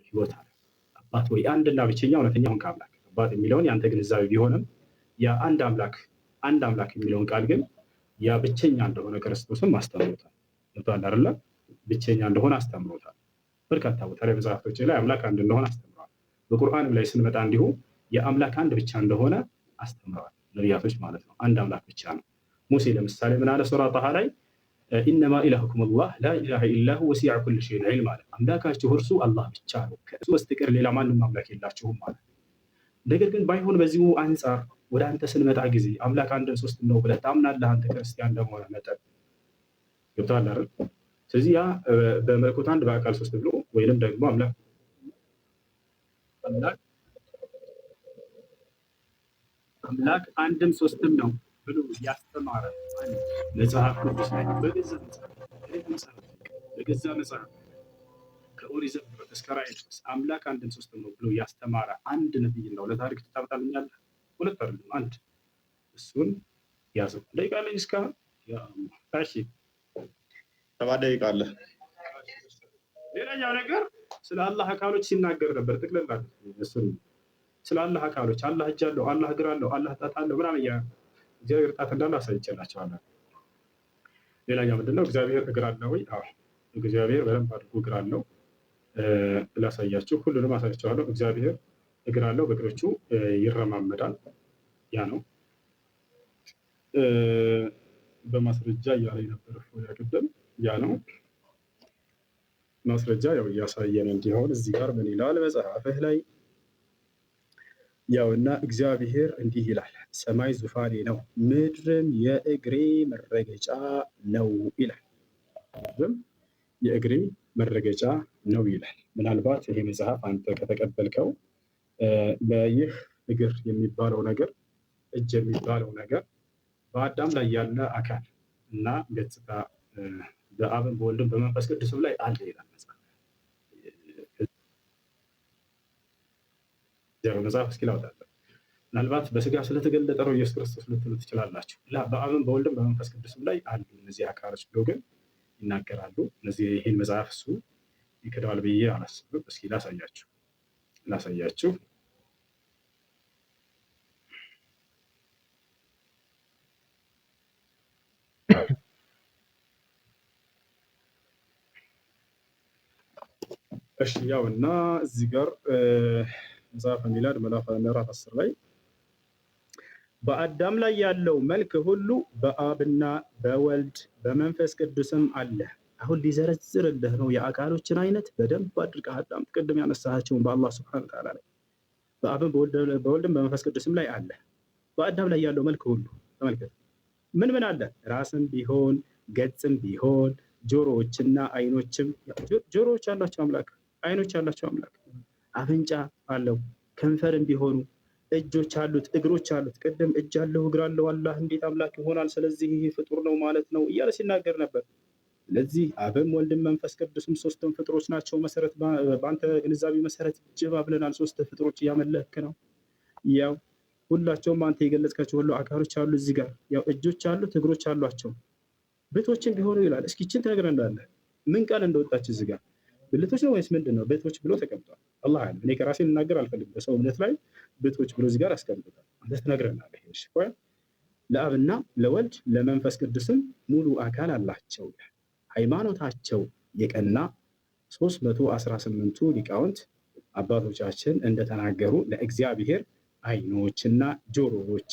ሕይወት አለ። አባት ወይ አንድና ብቸኛ እውነተኛ ሆንክ አምላክ። አባት የሚለውን የአንተ ግንዛቤ ቢሆንም ያ አንድ አምላክ፣ አንድ አምላክ የሚለውን ቃል ግን ያ ብቸኛ እንደሆነ ክርስቶስም አስተምሮታል። ገብቶሃል አይደለ? ብቸኛ እንደሆነ አስተምሮታል። በርካታ ቦታ ላይ መጽሐፍቶች ላይ አምላክ አንድ እንደሆነ አስተምረዋል። በቁርአንም ላይ ስንመጣ እንዲሁ የአምላክ አንድ ብቻ እንደሆነ አስተምረዋል፣ ነቢያቶች ማለት ነው። አንድ አምላክ ብቻ ነው። ሙሴ ለምሳሌ ምን አለ? ሱራ ጣሃ ላይ إنما إلهكم الله لا إله إلا هو وسع كل شيء علما አለ። አምላካችሁ እርሱ አላህ ብቻ ነው፣ ከእሱ በስተቀር ሌላ ማንም አምላክ የላችሁም አለ። ነገር ግን ባይሆን በዚሁ አንጻር ወደ አንተ ስንመጣ ጊዜ አምላክ አንድም ሶስት ነው ብለህ ታምናለህ። አንተ ክርስቲያን እንደመሆነ መጠን ገብቶሃል አይደል? ስለዚህ ያ በመለኮት አንድ በአካል ሶስት ብሎ ወይንም ደግሞ አምላክ አንድም ሶስትም ነው ብሎ ያስተማረ መጽሐፍ ቅዱስ ላይ በገዛ መጽሐፍ ከኦሪት ዘፍጥረት እስከ ራዕይ ድረስ አምላክ አንድም ሶስትም ነው ብሎ ያስተማረ አንድ ነብይ ነው ለታሪክ ታመጣልኛለህ? ሁለት አይደለም አንድ። እሱን ያዘው። ደቂቃ አለኝ እስካሁን። እሺ። 7 ደቂቃ አለ። ሌላኛው ነገር ስለ አላህ አካሎች ሲናገር ነበር። ጥቅልል እሱን ስለ አላህ አካሎች አላህ እጅ አለው፣ አላህ እግር አለው፣ አላህ ጣት አለው ምናምን እያ እግዚአብሔር ጣት እንዳለው አሳይቼላቸዋለሁ። ሌላኛው ምንድነው? እግዚአብሔር እግር አለው ወይ? አዎ፣ እግዚአብሔር በደንብ አድርጎ እግር አለው። ላሳያችሁ፣ ሁሉንም አሳያችኋለሁ። እግዚአብሔር እግር አለው፣ በእግሮቹ ይረማመዳል። ያ ነው በማስረጃ እያለ የነበረ ቅድም ያ ነው ማስረጃ። ያው እያሳየን እንዲሆን እዚህ ጋር ምን ይላል መጽሐፍህ ላይ? ያው እና እግዚአብሔር እንዲህ ይላል፣ ሰማይ ዙፋኔ ነው፣ ምድርም የእግሬ መረገጫ ነው ይላል። ምድርም የእግሬ መረገጫ ነው ይላል። ምናልባት ይሄ መጽሐፍ አንተ ከተቀበልከው በይህ እግር የሚባለው ነገር፣ እጅ የሚባለው ነገር በአዳም ላይ ያለ አካል እና ገጽታ በአብም በወልድም በመንፈስ ቅዱስም ላይ አለ ይላል መጽሐፍ። መጽሐፍ እስኪ ላውጣለን። ምናልባት በስጋ ስለተገለጠ ነው ኢየሱስ ክርስቶስ ልትሉ ትችላላችሁ። በአብም በወልድም በመንፈስ ቅዱስም ላይ አሉ እነዚህ አካሎች ብሎ ግን ይናገራሉ። እነዚህ ይህን መጽሐፍ እሱ ይክደዋል ብዬ አላስብም። እስኪ ላሳያችሁ። እሺ፣ ያው እና እዚህ ጋር መጽሐፈ ሚላድ ምዕራፍ 10 ላይ በአዳም ላይ ያለው መልክ ሁሉ በአብና በወልድ በመንፈስ ቅዱስም አለ። አሁን ሊዘረዝርልህ ነው የአካሎችን አይነት። በደንብ አድርገህ አዳምጥ። ቅድም ያነሳሃቸውን በአላህ ስብሐነ ወተዓላ ላይ በአብም በወልድም በመንፈስ ቅዱስም ላይ አለ። በአዳም ላይ ያለው መልክ ሁሉ ተመልከት። ምን ምን አለ? ራስም ቢሆን ገጽም ቢሆን ጆሮዎችና አይኖችም፣ ጆሮዎች ያሏቸው አምላክ፣ አይኖች ያሏቸው አምላክ፣ አፍንጫ አለው፣ ከንፈርም ቢሆኑ እጆች አሉት፣ እግሮች አሉት። ቅድም እጅ አለው እግር አለው አላህ እንዴት አምላክ ይሆናል? ስለዚህ ይሄ ፍጡር ነው ማለት ነው እያለ ሲናገር ነበር። ስለዚህ አብም ወልድም መንፈስ ቅዱስም ሶስቱም ፍጡሮች ናቸው። መሰረት በአንተ ግንዛቤ መሰረት ጅባ ብለናል። ሶስት ፍጡሮች እያመለክ ነው። ያው ሁላቸውም አንተ የገለጽካቸው ሁሉ አካሎች አሉ። እዚህ ጋር ያው እጆች አሉት፣ እግሮች አሏቸው፣ ብልቶችም ቢሆኑ ይላል። እስኪ ይችን ትነግረናለህ? ምን ቃል እንደወጣች እዚህ ጋር ብልቶች ነው ወይስ ምንድን ነው? ብልቶች ብሎ ተቀምጧል። አላህ አለም። እኔ ከራሴ ልናገር አልፈልግም። በሰው እምነት ላይ ብልቶች ብሎ እዚህ ጋር አስቀምጦታል። አንተ ትነግረናለህ። እሺ፣ ቆይ ለአብና ለወልድ ለመንፈስ ቅዱስም ሙሉ አካል አላቸው። ሃይማኖታቸው የቀና 318ቱ ሊቃውንት አባቶቻችን እንደተናገሩ ለእግዚአብሔር አይኖችና ጆሮዎች፣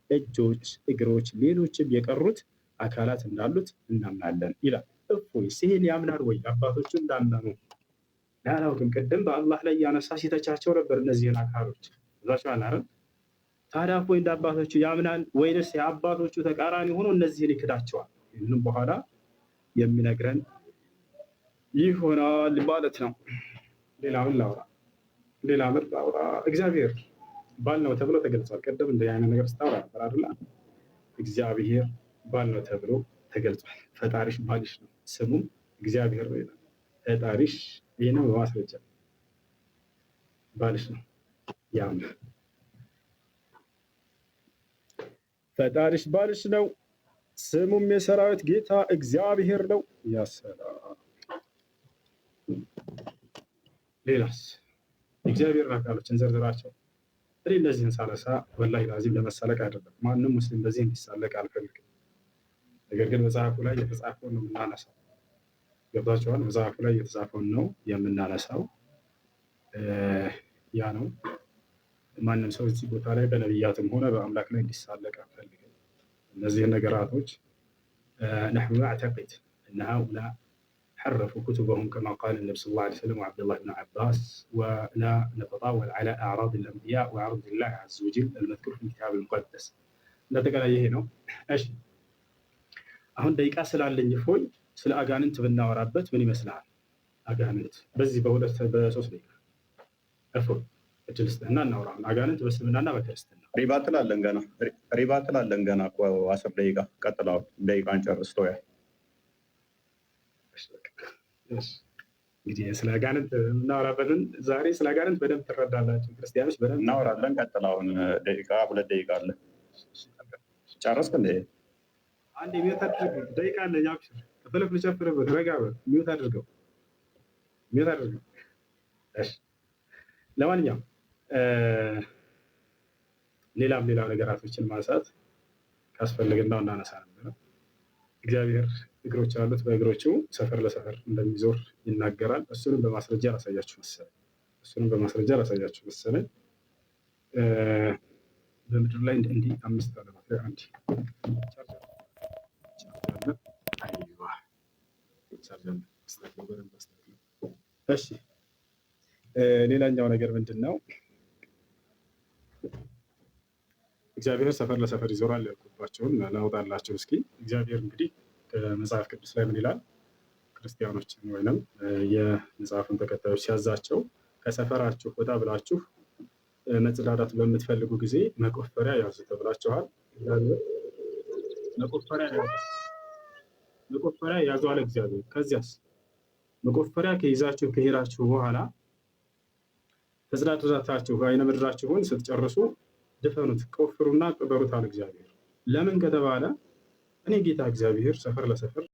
እጆች፣ እግሮች፣ ሌሎችም የቀሩት አካላት እንዳሉት እናምናለን ይላል። እፎይስ ይህን ያምናል ወይ? አባቶቹ እንዳመኑ አላውቅም። ቅድም በአላህ ላይ ያነሳ ሲተቻቸው ነበር እነዚህን አካሎች እዛቸዋል አይደል? ታዲያ እፎይ እንደ አባቶቹ ያምናል ወይንስ የአባቶቹ ተቃራኒ ሆኖ እነዚህን ይክዳቸዋል? ይህንም በኋላ የሚነግረን ይሆናል ማለት ነው። ሌላ ምን ላውራ? ሌላ ምን ላውራ? እግዚአብሔር ባል ነው ተብሎ ተገልጿል። ቅድም እንደ አይነት ነገር ስታወራ ነበር አይደል? እግዚአብሔር ባል ነው ተብሎ ተገልጿል። ፈጣሪሽ ባልሽ ነው፣ ስሙም እግዚአብሔር ነው ይላል። ፈጣሪሽ ይህ ነው በማስረጃ ባልሽ ነው። ያም ፈጣሪሽ ባልሽ ነው፣ ስሙም የሰራዊት ጌታ እግዚአብሔር ነው። ያሰላም። ሌላስ የእግዚአብሔርን አካሎች እንዘርዝራቸው። እኔ እነዚህን ሳነሳ ወላሂ ላዚም ለመሳለቅ አይደለም። ማንም ሙስሊም በዚህ እንዲሳለቅ አልፈልግም። ነገር ግን መጽሐፉ ላይ የተጻፈውን ነው የምናነሳው። ገብቷቸዋል። መጽሐፉ ላይ የተጻፈውን ነው የምናነሳው። ያ ነው። ማንም ሰው እዚህ ቦታ ላይ በነቢያትም ሆነ በአምላክ ላይ እንዲሳለቅ አንፈልግም። እነዚህን ነገራቶች نحن نعتقد أن هؤلاء حرفوا كتبهم كما قال النبي صلى الله عليه وسلم وعبد الله بن عباس، ولا نتطاول على أعراض الأنبياء وعرض الله عز وجل المذكور في الكتاب المقدس። እንዳጠቃላይ ይሄ ነው። እሺ፣ አሁን ደቂቃ ስላለኝ እፎይ ስለ አጋንንት ብናወራበት ምን ይመስልሃል? አጋንንት በዚህ በሁለት በሶስት ደቂቃ እፎይ እድል ስጥህና እናውራ። አጋንንት በእስልምናና በክርስትና። Rebuttal አለን ገና፣ rebuttal አለን ገና እኮ 10 ደቂቃ። ቀጥላው ደቂቃን ጨርስ ተወያይ። እንግዲህ ስለ አጋንንት የምናወራበትን ዛሬ ስለ አጋንንት በደንብ ትረዳላችሁ ክርስቲያኖች በደንብ እናወራለን። ቀጥላውን ደቂቃ 2 ደቂቃ አለ። ጨረስክ እንዴ? አንድ mute አድርገው፣ ደቂቃ አለኝ። አብሽር፣ ከፈለክ ልጨፍርበት። ረጋ በል፣ mute አድርገው፣ mute አድርገው። እሺ፣ ለማንኛውም ሌላም ሌላ ነገራቶችን ማንሳት ካስፈለገ እንዳው እናነሳ ነበረ። እግዚአብሔር እግሮች አሉት፣ በእግሮቹ ሰፈር ለሰፈር እንደሚዞር ይናገራል። እሱንም በማስረጃ ላሳያችሁ መሰለኝ። እሱንም በማስረጃ ላሳያችሁ መሰለኝ። በምድር ላይ እንዲህ አምስት አለማት ላይ አንድ ቻርጅ አለ። አይዋ፣ ቻርጅ አለ። አስተካክለው፣ በደንብ አስተካክለው። እሺ፣ ሌላኛው ነገር ምንድን ነው? እግዚአብሔር ሰፈር ለሰፈር ይዞራል ያልኩባቸውን ላውጣላቸው እስኪ። እግዚአብሔር እንግዲህ ከመጽሐፍ ቅዱስ ላይ ምን ይላል? ክርስቲያኖችን ወይንም የመጽሐፉን ተከታዮች ሲያዛቸው ከሰፈራችሁ ወጣ ብላችሁ መጸዳዳት በምትፈልጉ ጊዜ መቆፈሪያ ያዙ ተብላችኋል። መቆፈሪያ ያዙ፣ መቆፈሪያ ያዙ አለ እግዚአብሔር። ከዚያስ መቆፈሪያ ከይዛችሁ ከሄዳችሁ በኋላ ተጸዳድታችሁ አይነ ምድራችሁን ስትጨርሱ ድፈኑት፣ ቆፍሩና ቅበሩት አለ እግዚአብሔር። ለምን ከተባለ እኔ ጌታ እግዚአብሔር ሰፈር ለሰፈር